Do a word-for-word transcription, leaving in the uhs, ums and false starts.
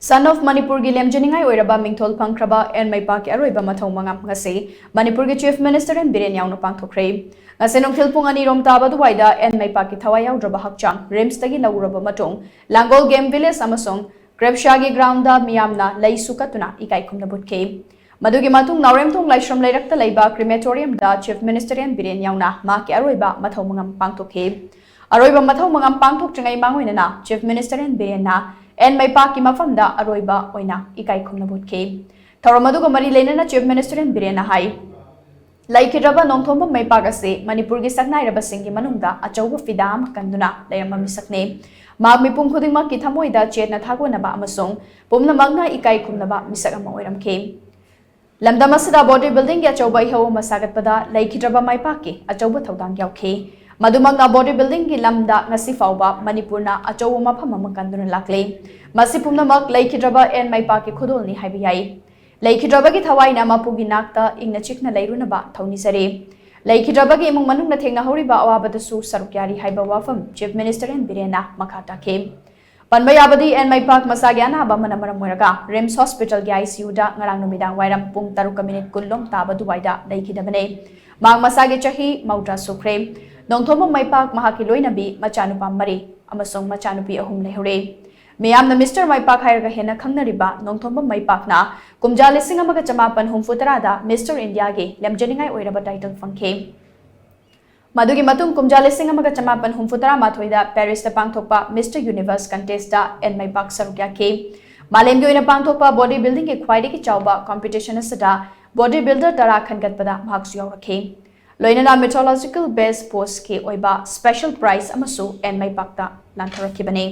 Son of ꯃꯅꯤꯄꯨꯔꯒꯤ ꯂꯦꯝꯖꯅꯤꯡꯉꯥꯏ ꯑꯣꯏꯔꯕ ꯃꯤꯡꯊꯣꯜ ꯐꯪꯈ꯭ꯔꯕ ꯑꯦꯟ ꯃꯩꯄꯥꯛꯀꯤ ꯑꯔꯣꯏꯕ ꯃꯊꯧ ꯃꯉꯥ ꯉꯁꯤ ꯃꯅꯤꯄꯨꯔꯒꯤ Chief Minister ꯑꯦꯟ ꯕꯤꯔꯦꯟ ꯌꯥꯎꯅ ꯄꯥꯡꯊꯣꯛꯈ꯭ꯔꯦ꯫ ꯉꯁꯤ ꯅꯨꯡꯊꯤꯜ ꯄꯨꯡ ꯑꯅꯤ ꯔꯣꯝ ꯇꯥꯕ ꯑꯗꯨꯋꯥꯏꯗ ꯑꯦꯟ ꯃꯩꯄꯥꯛꯀꯤ ꯊꯋꯥꯏ ꯌꯥꯎꯗ꯭ꯔꯕ ꯍꯛꯆꯥꯡ ꯔꯤꯝꯁꯇꯒꯤ ꯂꯧꯔꯕ ꯃꯇꯨꯡ ꯂꯥꯡꯒꯣꯜ ꯒꯦꯝ ꯚꯤꯂꯦꯖ ꯑꯃꯁꯨꯡ ꯀ꯭ꯔꯦꯞꯁꯤꯌꯥꯒꯤ ꯒ꯭ꯔꯥꯎꯟꯗ ꯃꯤꯌꯥꯝꯅ ꯂꯩꯁꯨ ꯀꯠꯇꯨꯅ ꯏꯀꯥꯏ ꯈꯨꯝꯅꯕ ꯎꯠꯈꯤ꯫ ꯃꯗꯨꯒꯤ ꯃꯇꯨꯡ ꯅꯥꯎꯔꯦꯝꯊꯣꯡ ꯂꯥꯏꯁ꯭ꯔꯝ ꯂꯩꯔꯛꯇ ꯂꯩꯕ ꯀ꯭ꯔꯤꯃꯦꯇꯣꯔꯤꯌꯝꯗ Chief Minister ꯑꯦꯟ ꯕꯤꯔꯦꯟ ꯌꯥꯎꯅ ꯃꯍꯥꯛꯀꯤ ꯑꯔꯣꯏꯕ ꯃꯊꯧ ꯃꯉꯝ ꯄꯥꯡꯊꯣꯛꯈꯤ꯫ ꯑꯔꯣꯏꯕ ꯃꯊꯧ ꯃꯉꯝ ꯄꯥꯡꯊꯣꯛꯇ꯭ꯔꯤꯉꯩ ꯃꯥꯡꯑꯣꯏꯅꯅ Chief Minister ꯑꯦꯟ ꯕꯤꯔꯦꯟꯅ ꯑꯦꯟ ꯃꯩꯄꯥꯛꯀꯤ ꯃꯐꯝꯗ ꯑꯔꯣꯏꯕ ꯑꯣꯏꯅ ꯏꯀꯥꯏ ꯈꯨꯝꯅꯕ ꯎꯠꯈꯤ꯫ ꯊꯧꯔꯝ ꯑꯗꯨꯒ ꯃꯔꯤ ꯂꯩꯅꯅ Chief Minister ꯑꯦꯟ ꯕꯤꯔꯦꯟꯅ ꯍꯥꯏ, ꯂꯩꯈꯤꯗ꯭ꯔꯕ ꯅꯣꯡꯊꯣꯝꯕꯝ ꯃꯩꯄꯥꯛ ꯑꯁꯤ ꯃꯅꯤꯄꯨꯔꯒꯤ ꯁꯛꯅꯥꯏꯔꯕꯁꯤꯡꯒꯤ ꯃꯅꯨꯡꯗ ꯑꯆꯧꯕ ꯐꯤꯗꯥ ꯑꯃ ꯀꯟꯗꯨꯅ ꯂꯩꯔꯝꯕ ꯃꯤꯁꯛꯅꯤ꯫ ꯃꯍꯥꯛ ꯃꯤꯄꯨꯝ ꯈꯨꯗꯤꯡꯃꯛꯀꯤ ꯊꯃꯣꯏꯗ ꯆꯦꯠꯅ ꯊꯥꯒꯣꯟꯅꯕ ꯑꯃꯁꯨꯡ ꯄꯨꯝꯅꯃꯛꯅ ꯏꯀꯥꯏ ꯈꯨꯝꯅꯕ ꯃꯤꯁꯛ ꯑꯃ ꯑꯣꯏꯔꯝꯈꯤ꯫ ꯂꯝꯗꯝ ꯑꯁꯤꯗ body buildingꯒꯤ ꯑꯆꯧꯕ ꯏꯍꯧ ꯑꯃ ꯁꯥꯒꯠꯄꯗ ꯂꯩꯈꯤꯗ꯭ꯔꯕ ꯃꯩꯄꯥꯛꯀꯤ ꯑꯆꯧꯕ ꯊꯧꯗꯥꯡ ꯌꯥꯎꯈꯤ꯫ ꯃꯗꯨꯃꯛꯅ body buildingꯒꯤ ꯂꯝꯗ ꯉꯁꯤ ꯐꯥꯎꯕ ꯃꯅꯤꯄꯨꯔꯅ ꯑꯆꯧꯕ ꯃꯐꯝ ꯑꯃ ꯀꯟꯗꯨꯅ ꯂꯥꯛꯂꯤ꯫ ꯃꯁꯤ ꯄꯨꯝꯅꯃꯛ ꯂꯩꯈꯤꯗ꯭ꯔꯕ ꯑꯦꯟ ꯃꯩꯄꯥꯛꯀꯤ ꯈꯨꯗꯣꯜꯅꯤ ꯍꯥꯏꯕ ꯌꯥꯏ꯫ ꯂꯩꯈꯤꯗ꯭ꯔꯕꯒꯤ ꯊꯋꯥꯏꯅ ꯃꯄꯨꯒꯤ ꯅꯥꯛꯇ ꯏꯪꯅ ꯆꯤꯛꯅ ꯂꯩꯔꯨꯅꯕ ꯊꯧꯅꯤꯖꯔꯤ꯫ ꯂꯩꯈꯤꯗ꯭ꯔꯕꯒꯤ ꯏꯃꯨꯡ ꯃꯅꯨꯡꯅ ꯊꯦꯡꯅꯍꯧꯔꯤꯕ ꯑꯋꯥꯕꯗꯁꯨ ꯁꯔꯨꯛ ꯌꯥꯔꯤ ꯍꯥꯏꯕ ꯋꯥꯐꯝ Chief Minister ꯑꯦꯟ ꯕꯤꯔꯦꯟꯅ ꯃꯈꯥ ꯇꯥꯈꯤ꯫ ꯄꯟꯕ ꯌꯥꯕꯗꯤ ꯑꯦꯟ ꯃꯩꯄꯥꯛ ꯃꯁꯥꯒꯤ ꯑꯅꯥꯕ ꯑꯃꯅ ꯃꯔꯝ ꯑꯣꯏꯔꯒ ꯔꯤꯝꯁ ꯍꯣꯁꯄꯤꯇꯥꯜꯒꯤ ICUꯗ ꯉꯔꯥꯡ ꯅꯨꯃꯤꯗꯥꯡ ꯋꯥꯏꯔꯝ ꯄꯨꯡ ꯇꯔꯨꯛꯀ ꯃꯤꯅꯤꯠ ꯀꯨꯟ ꯂꯣꯝ ꯇꯥꯕ ꯑꯗꯨꯋꯥꯏꯗ ꯂꯩꯈꯤꯗꯕꯅꯤ꯫ ꯃꯍꯥꯛ ꯃꯁꯥꯒꯤ ꯆꯍꯤ ꯃꯧꯗ꯭ꯔꯥ ꯁꯨꯈ꯭ꯔꯦ꯫ ꯅꯣꯡꯊꯣꯝꯕꯝ ꯃꯩꯄꯥꯛ ꯃꯍꯥꯛꯀꯤ ꯂꯣꯏꯅꯕꯤ ꯃꯆꯥꯅꯨꯄꯥ ꯃꯔꯤ ꯑꯃꯁꯨꯡ ꯃꯆꯥꯅꯨꯄꯤ ꯑꯍꯨꯝ ꯂꯩꯍꯧꯔꯦ꯫ ꯃꯤꯌꯥꯝꯅ Mister ꯃꯩꯄꯥꯛ ꯍꯥꯏꯔꯒ ꯍꯦꯟꯅ ꯈꯪꯅꯔꯤꯕ ꯅꯣꯡꯊꯣꯝꯕꯝ ꯃꯩꯄꯥꯛꯅ ꯀꯨꯝꯖꯥ ꯂꯤꯁꯤꯡ ꯑꯃꯒ ꯆꯃꯥꯄꯟ ꯍꯨꯝꯐꯨ ꯇꯔꯥꯗ Mister Indiaꯒꯤ ꯂꯦꯝꯖꯅꯤꯡꯉꯥꯏ ꯑꯣꯏꯔꯕ title ꯐꯪꯈꯤ꯫ ꯃꯗꯨꯒꯤ ꯃꯇꯨꯡ ꯀꯨꯝꯖꯥ ꯂꯤꯁꯤꯡ ꯑꯃꯒ ꯆꯃꯥꯄꯟ ꯍꯨꯝꯐꯨ ꯇꯔꯥ ꯃꯥꯊꯣꯏꯗ Parisꯇ ꯄꯥꯡꯊꯣꯛꯄ Mister Universe contestꯇ ꯑꯦꯟ ꯃꯩꯄꯥꯛ ꯁꯔꯨꯛ ꯌꯥꯈꯤ꯫ ꯃꯥꯂꯦꯝꯒꯤ ꯑꯣꯏꯅ ꯄꯥꯡꯊꯣꯛꯄ body buildingꯒꯤ ꯈ꯭ꯋꯥꯏꯗꯒꯤ ꯆꯥꯎꯕ competition ꯑꯁꯤꯗ body builder ꯇꯔꯥ ꯈꯟꯒꯠꯄꯗ ꯃꯍꯥꯛꯁꯨ ꯌꯥꯎꯔꯛꯈꯤ꯫ ꯂꯣꯏꯅꯅ meteorological base postꯀꯤ ꯑꯣꯏꯕ special prize ꯑꯃꯁꯨ ꯑꯦꯟ ꯃꯩꯄꯥꯛꯇ ꯂꯥꯟꯊꯣꯔꯛꯈꯤꯕꯅꯤ꯫